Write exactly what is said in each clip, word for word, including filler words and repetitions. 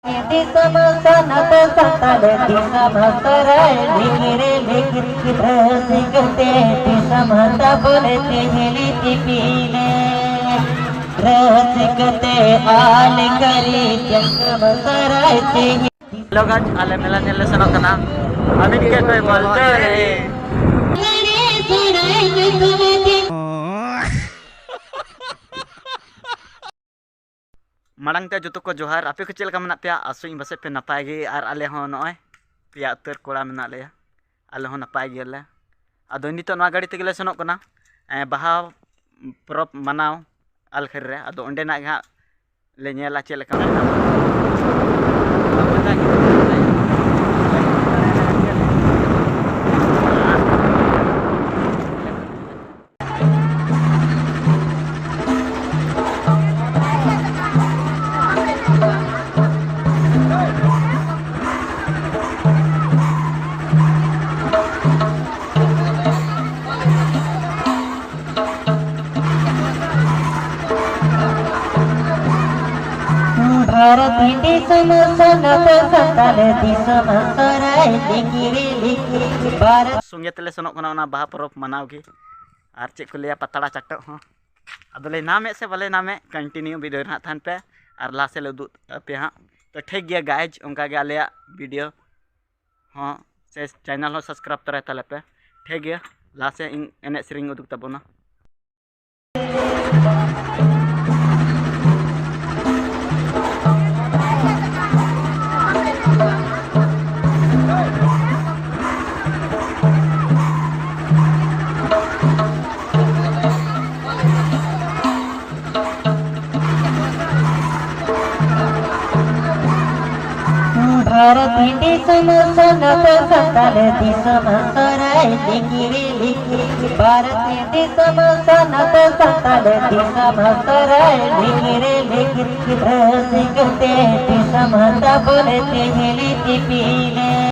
ᱫᱤᱥᱚᱢ ᱥᱟᱱᱟᱢ ᱥᱟᱱᱛᱟᱲ ᱫᱤᱥᱚᱢ ᱥᱚᱨᱟᱭ ᱞᱤᱜᱤᱨ ᱞᱤᱜᱤᱨ ᱨᱟᱹᱥᱠᱟᱹ ᱛᱮ ᱫᱤᱥᱚᱢ ᱛᱟᱵᱚᱱ ᱛᱮᱦᱮᱞᱤ ᱛᱤᱯᱤᱞᱮ ᱨᱟᱹᱥᱠᱟᱹ ᱛᱮ ᱟᱞᱮ ᱠᱟᱹᱨᱤ ᱫᱤᱥᱚᱢ ᱥᱚᱨᱟᱭ ᱛᱮᱦᱮᱞᱤ᱾ Hello guys, ᱟᱞᱮ ᱢᱮᱞᱟ ᱧᱮᱞ ᱞᱮ ᱥᱮᱱᱚᱜ ᱠᱟᱱᱟ᱾ ᱟᱹᱵᱤᱱ ᱜᱮ ᱚᱠᱚᱭ ᱵᱚᱞᱛᱮ ᱨᱮ? ᱢᱟᱲᱟᱝ ᱛᱮ ᱡᱚᱛᱚ ᱠᱚ ᱡᱚᱦᱟᱨ᱾ ᱟᱯᱮ ᱠᱚ ᱪᱮᱫ ᱞᱮᱠᱟ ᱢᱮᱱᱟᱜ ᱯᱮᱭᱟ? ᱟᱥᱚᱜ ᱤᱧ ᱯᱟᱥᱮᱡ ᱯᱮ ᱱᱟᱯᱟᱭ ᱜᱮ, ᱟᱨ ᱟᱞᱮ ᱦᱚᱸ ᱱᱚᱜᱼᱚᱭ ᱯᱮᱭᱟ ᱩᱛᱟᱹᱨ ᱠᱚᱲᱟ ᱢᱮᱱᱟᱜ ᱞᱮᱭᱟ, ᱟᱞᱮ ᱦᱚᱸ ᱱᱟᱯᱟᱭ ᱜᱮᱭᱟᱞᱮ᱾ ᱟᱫᱚ ᱱᱤᱛᱚᱜ ᱱᱚᱣᱟ ᱜᱟᱹᱰᱤ ᱛᱮᱜᱮ ᱞᱮ ᱥᱮᱱᱚᱜ ᱠᱟᱱᱟ, ᱮᱸ, ᱵᱟᱦᱟ ᱯᱚᱨᱚᱵᱽ ᱢᱟᱱᱟᱣ ᱟᱞᱠᱷᱮᱨ ᱨᱮ᱾ ᱟᱫᱚ ᱚᱸᱰᱮᱱᱟᱜ ᱜᱮ ᱦᱟᱸᱜ ᱞᱮ ᱧᱮᱞᱟ ᱪᱮᱫ ᱞᱮᱠᱟ ᱢᱮᱱᱟᱜᱼᱟ᱾ ᱵᱷᱟᱨᱚᱛ ᱫᱤᱥᱚᱢ ᱥᱟᱱᱟᱢ ᱥᱟᱱᱛᱟᱲ ᱫᱤᱥᱚᱢ ᱥᱚᱨᱟᱭ ᱞᱤᱜᱤᱨ ᱞᱤᱜᱤᱨ ᱵᱷᱟᱨᱚᱛ᱾ ᱥᱚᱸᱜᱮ ᱛᱮᱞᱮ ᱥᱮᱱᱚᱜ ᱠᱟᱱᱟ ᱚᱱᱟ ᱵᱟᱦᱟ ᱯᱚᱨᱚᱵᱽ ᱢᱟᱱᱟᱣ ᱜᱮ, ᱟᱨ ᱪᱮᱫ ᱠᱚ ᱞᱟᱹᱭᱟ, ᱯᱟᱛᱲᱟ ᱪᱟᱴᱚᱜ ᱦᱚᱸ᱾ ᱟᱫᱚᱞᱮ ᱧᱟᱢᱮᱫ ᱥᱮ ᱵᱟᱞᱮ ᱧᱟᱢᱮᱫ, continue video ᱨᱮ ᱦᱟᱸᱜ ᱛᱟᱦᱮᱱ ᱯᱮ, ᱟᱨ ᱞᱟᱦᱟ ᱥᱮᱫ ᱞᱮ ᱩᱫᱩᱜ ᱟᱯᱮᱭᱟ ᱦᱟᱸᱜ᱾ ᱛᱚ ᱴᱷᱤᱠ ᱜᱮᱭᱟ guys, ᱚᱱᱠᱟ ᱜᱮ ᱟᱞᱮᱭᱟᱜ video ᱦᱚᱸ ᱥᱮ channel ᱦᱚᱸ subscribe ᱛᱚᱨᱟᱭ ᱛᱟᱞᱮ ᱯᱮ᱾ ᱴᱷᱤᱠ ᱜᱮᱭᱟ, ᱞᱟᱦᱟ ᱥᱮᱫ ᱤᱧ ᱮᱱᱮᱡ ᱥᱮᱨᱮᱧ ᱩᱫᱩᱜ ᱛᱟᱵᱚᱱᱟ᱾ ᱵᱷᱟᱨᱚᱛ ᱫᱤᱥᱚᱢ ᱥᱟᱱᱟᱢ ᱥᱟᱱᱛᱟᱲ ᱫᱤᱥᱚᱢ ᱥᱚᱨᱟᱭ ᱞᱤᱜᱤᱨ ᱞᱤᱜᱤᱨ ᱵᱷᱟᱨᱚᱛ ᱫᱤᱥᱚᱢ ᱥᱟᱱᱟᱢ ᱥᱟᱱᱛᱟᱲ ᱫᱤᱥᱚᱢ ᱥᱚᱨᱟᱭ ᱞᱤᱜᱤᱨ ᱞᱤᱜᱤᱨ ᱨᱟᱹᱥᱠᱟᱹ ᱛᱮ ᱫᱤᱥᱚᱢ ᱛᱟᱵᱚᱱ ᱛᱮᱦᱮᱞᱤ ᱛᱤᱯᱤᱞᱮ᱾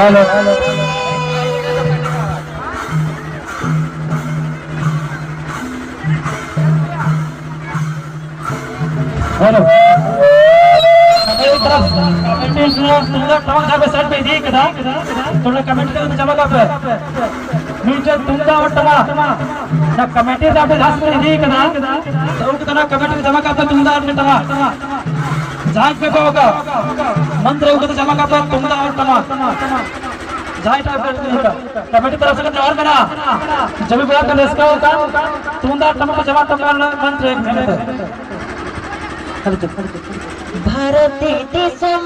Hello, hello. Hello. मेरी तरफ से तुमने टमाक जहाँ पे सेट पे दिए कदा, तुमने कमेटी में जमा कर दे। ᱢᱤᱫᱴᱮᱱ ᱛᱩᱢᱫᱟᱜ ᱟᱨ ᱴᱟᱢᱟᱠ᱾ ᱚᱱᱟ ᱠᱚᱢᱤᱴᱤ ᱨᱮ ᱟᱯᱮ ᱡᱟᱦᱟᱸ ᱥᱮᱫ ᱤᱫᱤ ᱠᱟᱫᱟ, ᱛᱚ ᱩᱱᱠᱩ ᱫᱚ ᱚᱱᱟ ᱠᱚᱢᱤᱴᱤ ᱨᱮ ᱡᱚᱢᱟ ᱠᱟᱜ ᱯᱮ ᱛᱩᱢᱫᱟᱜ ᱟᱨ ᱴᱟᱢᱟᱠ᱾ ᱡᱟᱦᱟᱸᱭ ᱯᱮ ᱠᱚ ᱚᱠᱟ ᱢᱚᱱᱛᱨᱤ, ᱩᱱᱠᱩ ᱫᱚ ᱡᱚᱢᱟ ᱠᱟᱜ ᱯᱮ ᱛᱩᱢᱫᱟᱜ ᱟᱨ ᱴᱟᱢᱟᱠ᱾ ᱡᱟᱦᱟᱸᱭ ᱴᱟᱜ ᱯᱮ ᱤᱫᱤ ᱠᱟᱫᱟ, ᱠᱚᱢᱤᱴᱤ ᱛᱚᱨᱚᱯ ᱥᱮᱫ ᱱᱮᱦᱚᱨ ᱢᱮᱱᱟᱜᱼᱟ, ᱡᱚᱢᱤ ᱵᱚᱭᱦᱟ ᱠᱚ ᱨᱟᱹᱥᱠᱟᱹ ᱟᱠᱟᱱ, ᱛᱩᱢᱫᱟᱜ ᱴᱟᱢᱟᱠ ᱠᱚ ᱡᱚᱢᱟ ᱠᱟᱜ ᱯᱮ ᱢᱚᱱᱛᱨᱤ ᱢᱮᱱᱛᱮ᱾ ᱵᱷᱟᱨᱚᱛᱤ ᱫᱤᱥᱚᱢ